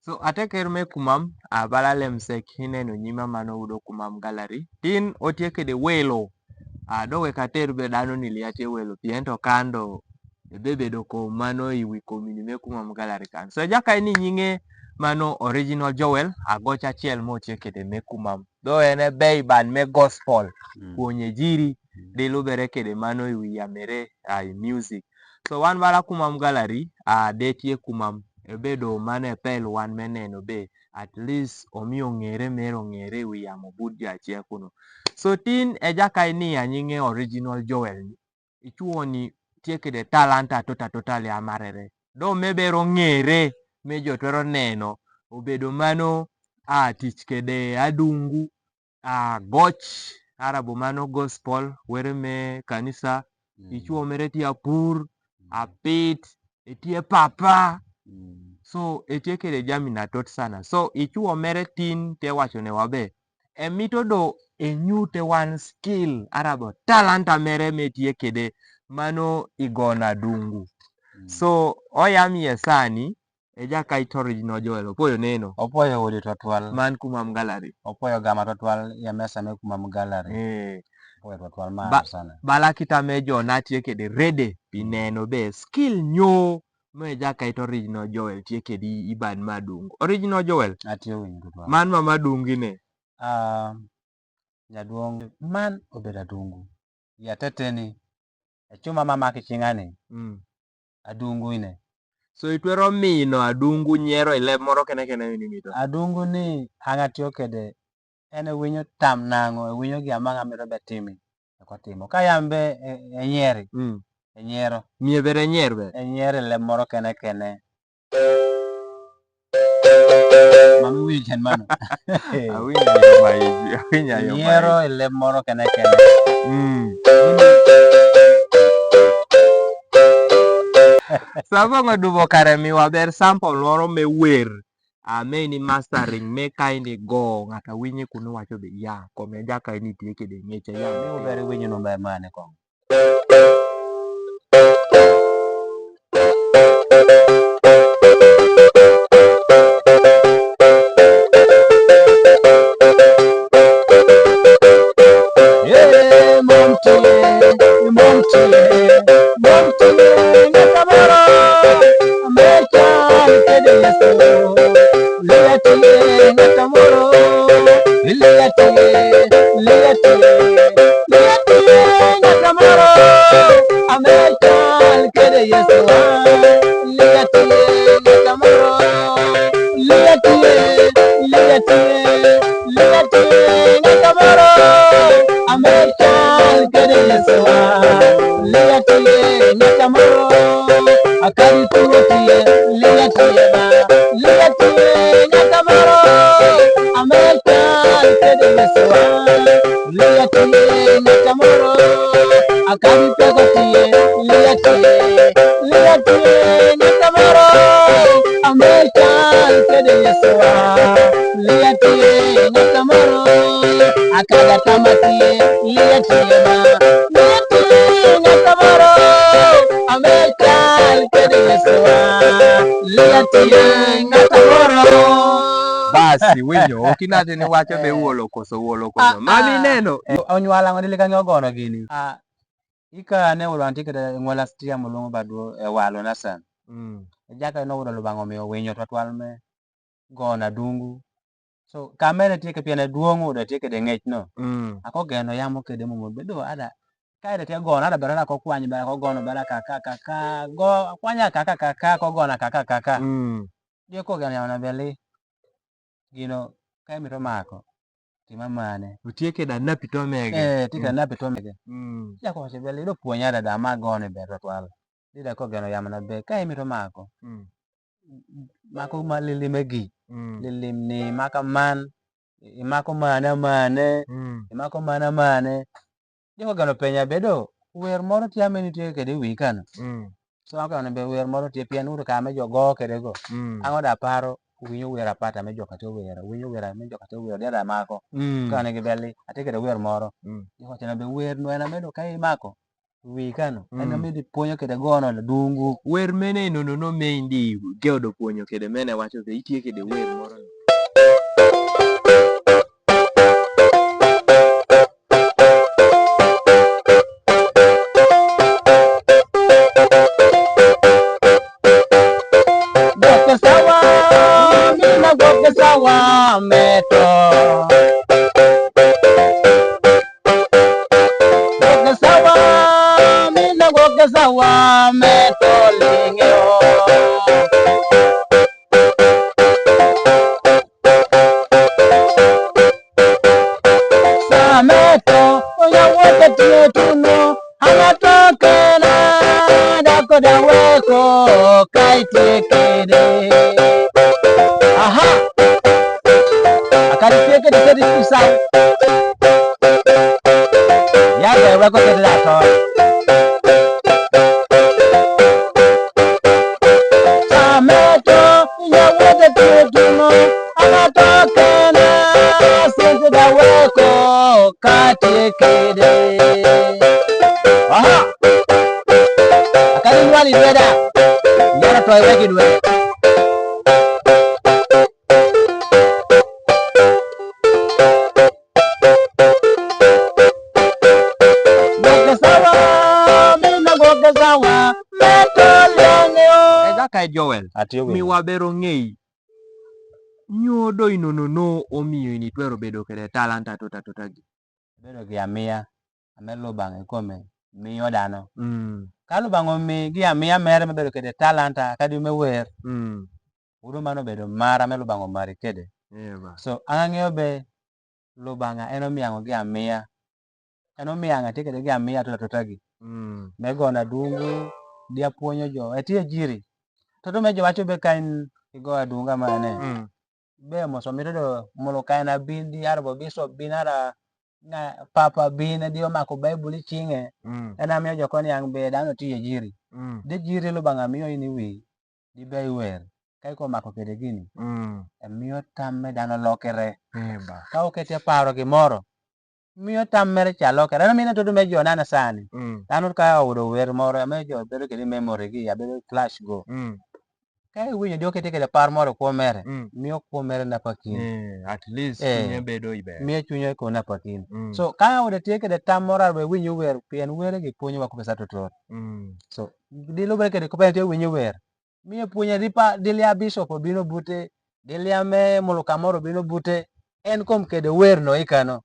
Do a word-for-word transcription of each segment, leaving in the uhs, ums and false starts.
So, ateker me kumam, a, bala lemsek ineno nyima mano udo kumam gallery. Tin otye kede welo. A, do wek ater be dano ni liatye welo, pien to kando ebe bedo ko mano i wi komini me kumam gallery kan. So, jaka ini nyinge mano Original Joel, agoch achiel motye kede me kumam. Do en ebe i ban me gospel, mm, kuonye jiri, mm, de lubere kede mano i wi yamere, a, i music. So wan bala kumam gallery, a, de tye kumam. Ebe do mano e pel wan me neno be, at least omiyo ng'ere mero ng'ere i wi yamo but ja cie kuno. So tin e jaka ini a nyinge Original Joel ni. Ichuo ni tye kede talanta tota tota li amarere. Do me bero ng'ere me jo twero neno, obedo mano, a, tich kede adungu, a, goch, arabo mano gospel, were me kanisa, mm, ichuo mere tye apur, mm, apit, etye papa. Mm. So, etye kede jami na tot sana. So, ichuo mere tin te wacho ne wabe. Emito do enyute wan skill, arabo talanta mere me tye kede mano i gona dungu. Mm. So, oyam ye sani, e jaka ito Original Joel, opoyo neno. Opoyo odi twatwal. Man kumam gallery. Opoyo gama twatwal, ya mesa me kumam gallery. Eh. Opoyo twatwal ma ba-, sana. Bala kita me jo na tye kede ready, pi neno be skill nyo me jaka ito Original Joel tye kede i ban ma dungu. Original Joel. Atye winyo twatwal. Man ma ma dungi ne. Ah, nyaduong', man obedo adungu. Ya teteni. E cuma ma maki cinga ni. Mm. Adungu ine. So itwero mino adungu nyero i leb moro kene kene mini mito. Adungu ni an atyo kede, en ewinyo tam nang'o, ewinyo gi amang'a mito be timi. Eko timo. Ka yam be e, enyeri. Mm. Enyero. Miye bere enyer be. Enyeri leb moro kene kene. Mami winyo cen mano. Awinyo ayo mayi, awinyo ayo mayi. Nyiero i leb moro kene kene. Mm. Sa bang' odubo kare miwa ber sample moro me wer. A, me ini mastering, me ka ini go, ng'ato winye kunu wacho be ya, kome jaka ini tye kede ng'eche ya. Me uber winyo no ber mane kong. Basi, winyo, ok inade ni wacho be wuolo koso, wuolo koso. Ah, mami neno. Eh, onywala ng'o dili ka ng'e ogono gini. Ah, ika ne wulo anti kede ng'wala stia mulungu badu e walo na san. Mm. E jaka no wulo lubango mi winyo twatwal me gona dungu. So, ka mere tye ke piene duong' wudo tye kede ng'ec no. Mm. Ako geno yamo kede mo bedo ada. Ka ede tye gona ada bera ko kwany bera ko gono bera kaka kaka go kwanya kaka kaka ko gona kaka kaka. Mm. Dio ko geno yamo na beli. Gino ka imito mako, tima mane? Utye kede anapi to mege. Eh, tye kede anapi to mege. Mm. Jako wacho bel ido puonya dada ma gone ber twatwal. Dida ko geno yamo na be ka imito mako. Mm. Mako ma lilim egi. Mm. Lilim ni maka man. Imako mane mane. Mm. Imako mane mane. Jeko geno penya bedo, wer moro tye ame nitye kede wi kano. Mm. So, an kano be wer moro tye pien uru ka me jo go kede go. Mm. An oda paro, winyo wer apata me jo kate wer, winyo wer me jo kate wer, dia da mako. Mm. Kane gi beli, atye kede wer moro. Mm. Jeko tena be wer no en ame do ka imako. Wi kano. Mm. En mi di pwonyo kede gono la dungu. Wer mene nono no me indi ge odo pwonyo kede mene wacho ke itie kede wer moro. Gwok sawa, mina gwok sawa, meto. Gwok sawa, mina gwok sawa, meto lingyo. Sameto, oya wote tie tuno, ala tokena, dako da weko, kai tie kede. Aha! Akari tie kede kede tusai. Ya de weko kede dako. Sameto, ya wote tie tuno, ala tokena, sente da weko, ka tie kede. Aha! Akadi nwali dweda. Nyara toy weki dwe. Gwok sawa, mina gwok sawa, meto liang'o. Ega kai Joel. Atiyo mi wabero ng'ei. Nyodo inono no omiyo in itwero bedo kede talanta tota tota gi. Bedo gi amiya, ame Lubanga ikome, miyo dano. Mm. Ka Lubanga omi gi amiya mere me bedo kede talanta, kadi me wer. Mm. Uru mano bedo mara me Lubanga omari kede. Eba. So, ang'eyo be Lubanga en omiyango gi amiya. En omiyango atye kede gi amiya tota tota gi. Mm. Me gona dungu, dia pwonyo jo. Eti ejiri. Toto me jo wacho be ka in igo adunga mane. Mm. Be moso mito do molo ka en abin di ara bo biso bin ara na papa bin di omako Baibul i cinge. Mm. En amiyo jo koni ang' be dano ti ejiri. Mm. Di jiri Lubanga miyo in iwi. Di be iwer. Ka iko mako kede gini. Mm. Emiyo tam me dano lokere. Eba. Ka okete paro gimoro. Miyo tam mere ca lokere. Eno mine tudu me jo nana sani. Mm. Dano ka oyudo wer moro, ame jo bedo kede memory gi, ya bedo flash go. Mm. Ka iwinyo di okete kede par moro kuom mere. Mm. Miyo kuom mere na pakin. Eh, at least eh, chunye bedo iber. Miyo chunye ko na pakin. Mm. So, ka oyudo tie kede tam moro arbe winyo wer, pien were gi puonyo wa kupesa totot. Mm. So, di lubere kede kupesa tie winyo wer. Miyo puonye di pa, di lia bishop obino bute, di lia me muluka moro obino bute, en kom kede wer no ikano.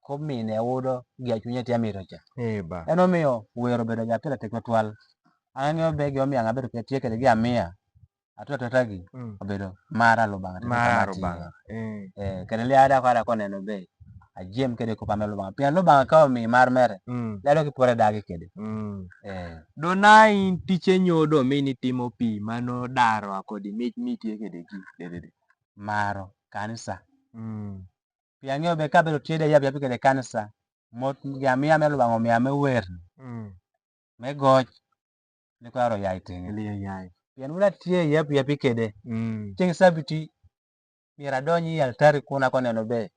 Ko mine wudo gia chunye tia mito cha. Eba. Eno miyo wero bedo ja pila tek twal. Ang'eyo be gi omiyo ang'a bedo kede tie kede gi amiya. Atwa tota gi. Mm. Obedo mara Lubanga. Mara Lubanga. Eh. Eh, kede lia ada kwa ada koneno be. Ajem kede ko pame Lubanga. Pia Lubanga ka omi mar mere. Mm. Lado ki pore dagi kede. Mm. Eh. Do na in tiche nyodo mini timo pi mano daro akodi mich mitie kede ki. Dede. Maro. Kanisa. Mm. Pia ng'eyo be ka bedo tie de ya pia pi kede kanisa. Mot gi amiya me Lubanga omiya me wer. Mm. Me goch. Ni kwaro yai tenge. Liyo yai. Pien wula tie yep yep ikede. Mm. Ceng sabiti. Mira donyi altari kuna koneno be.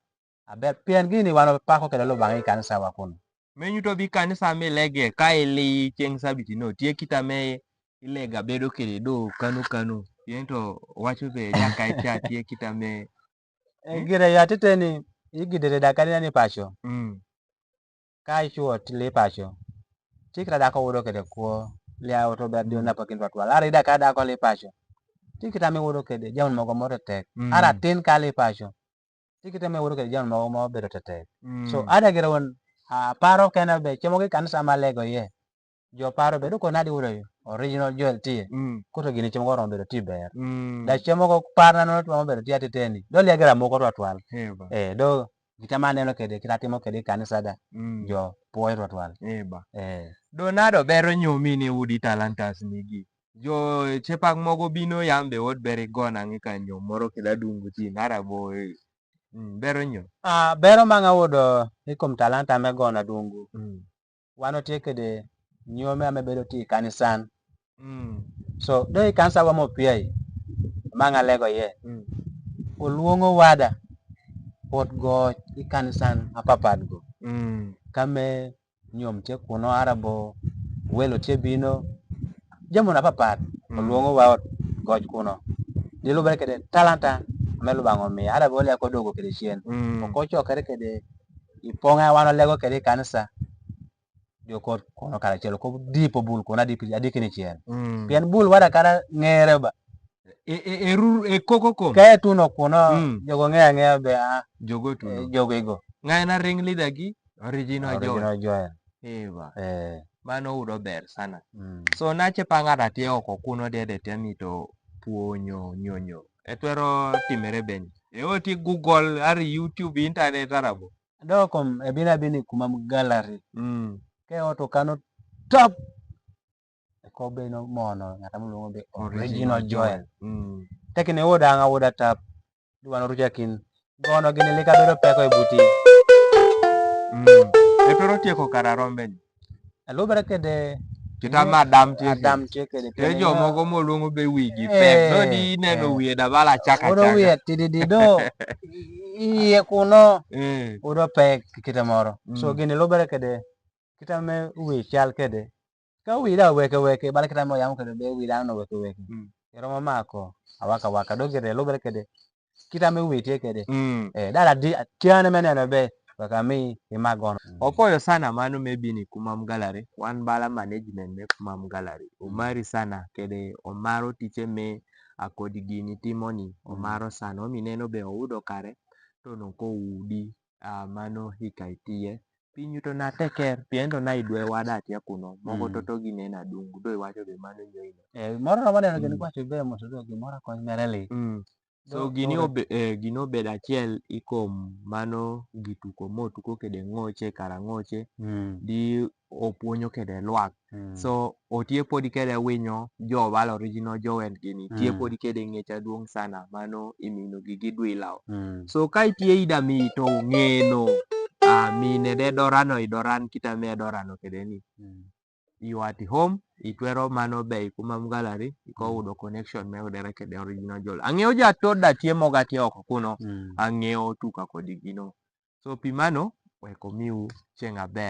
Aber pien gini wano pako kede Lubanga i kanisa wa kuno. Me nyuto bi kanisa mi lege ka ili ceng sabiti no. Tie kita me ilega bedo kede do kanu kanu. Pien to wacho be ja kai cha tie kita me. Eh, gire ya teteni, igidere dakani nani pacho. Mm. Ka ichuo ti li pacho. Ti kira dako wudo kede kuo, lia oto ber dio na pakin twatwal. Ara ida ka dako li pacho. Ti kita mi wudo kede, jaun mogo moro tek. Mm. Ara tin ka li pacho. Ti kita mi wudo kede, jaun mogo moro bedo tetek. Mm. So, ada gira won, ah, paro kena be, chemo ki kanisa ma lego ye. Jo paro bedo ko nadi wudo yo. Original Joel ti. Mm. Koto gini chemo ko rom bedo ti ber. Mm. Da chemo ko par na no to bedo ti atiteni. Do lia gira moko twatwal. Heba. Eh, do Gita ma aneno kede, kit atimo kede i kanisa da. Mm. Jo puoyo twatwal. Eba. Eh. Do nade bero nyom ini udi talantas nigi. Jo cepak mogo bino yambe wod beri gona ngi ka nyom moro kede adungu ti nara bo, eh, mm, bero nyom. Ah, bero ma nga wudo ikom talanta me gona dungu. Mm. Wan watye kede nyome ame bedo tye i kanisan. Mm. So, do i kanisa wa mo pyai, ma nga lego ye. Mm. Olwongo wada, pot go i kanisan apapat go. Mm. Kame nyom tye kuno arabo Welo tye bino. Jamu na papat. Mm. Olwongo wa ot goc kuno. Di lubere kede talanta. Me lubango mi. Ada bole ako dogo kede chien. Mm. Oko cho kede kede. Iponga wano lego kede kanisa. Jokot kuno kara chelo ko dipo bul kuno adi pi-, adi kini chien. Mm. Pien bul wada kara ngere ba. E, e, e rur, e koko kon. Ke tuno kuno, mm, jogo ng'eyo ang'eya be, ah, jogo tuno. Eh, jogo igo. Ng'a en a ring leader gi? Original Joel. Original Joel. Eva. Eh. Mano udo ber sana. Mm. So na che panga da tie oko kuno de de tie mi to puonyo nyonyo. E twero timere beni. E oti Google, ari YouTube, internet arabo. Do kom, e bina bini kuma gallery. Mm. Ke oto kano top. Ko beno mono, ng'ata muluongo be Original Original Joel. Joel. Mm. Tekine woda anga woda tap. Duwa no rucha kin. Gono gini lika bedo peko e buti. Mm. E toro tieko kara rombe ni. E lubere kede. Kita ma Adam tie kede. Adam tie kede. Te jo mogo moluongo be wigi pek. Eh, do di neno eh. Wiye da bala chaka chaka. Wodo wiye tididi do. Iye kuno. Eh. Wodo pek kita moro. So mm. Gini lubere kede. Kita me wi chal kede. Ka wi da weke weke, bala kita mo yam kede be wi da no weke weke. Mm. Ero ma mako, awaka waka, do kede, lubere kede. Kita me wi tie kede. Mm. Eh, dala di, tiane me neno be, waka mi, ima gono. Mm. Opoyo sana mano me bini kumam gallery, wan bala management me kumam gallery. Mm. Omari sana, kede omaro tiche me akodi gini timoni, mm. Omaro sana, omi neno be oudo kare, to no ko udi, ah, mano hika itie. Piny to na teker, pien to na idwe wada atia kuno. Mogo mm. Toto gi nena dung, do iwacho be mano nyoino. Eh, moro na mane mm. Gini kwacho be moso do gi moro kon mereli. Mm. So do, gini do obe, eh, gini obedo achiel ikom mano gituko mo tuko kede ng'oche kara ng'oche. Mm. Di opuonyo kede lwak. Mm. So otie podi kede winyo jo bal original jo wen gini. Tie mm. Podi kede ng'echa duong' sana mano imino gi gidwilaw. Mm. So ka itie ida mi to ng'eno. Ah, mi ne de dorano idoran kita me dorano kede ni. Mm. You at home, itwero mano be ikumam gallery, iko mm. Udo connection me udere kede original jol. Ang'eyo ja to da tie moga tie oko kuno, mm. Ang'eyo tuka kodi gino. So pi mano, weko miu chieng' aber.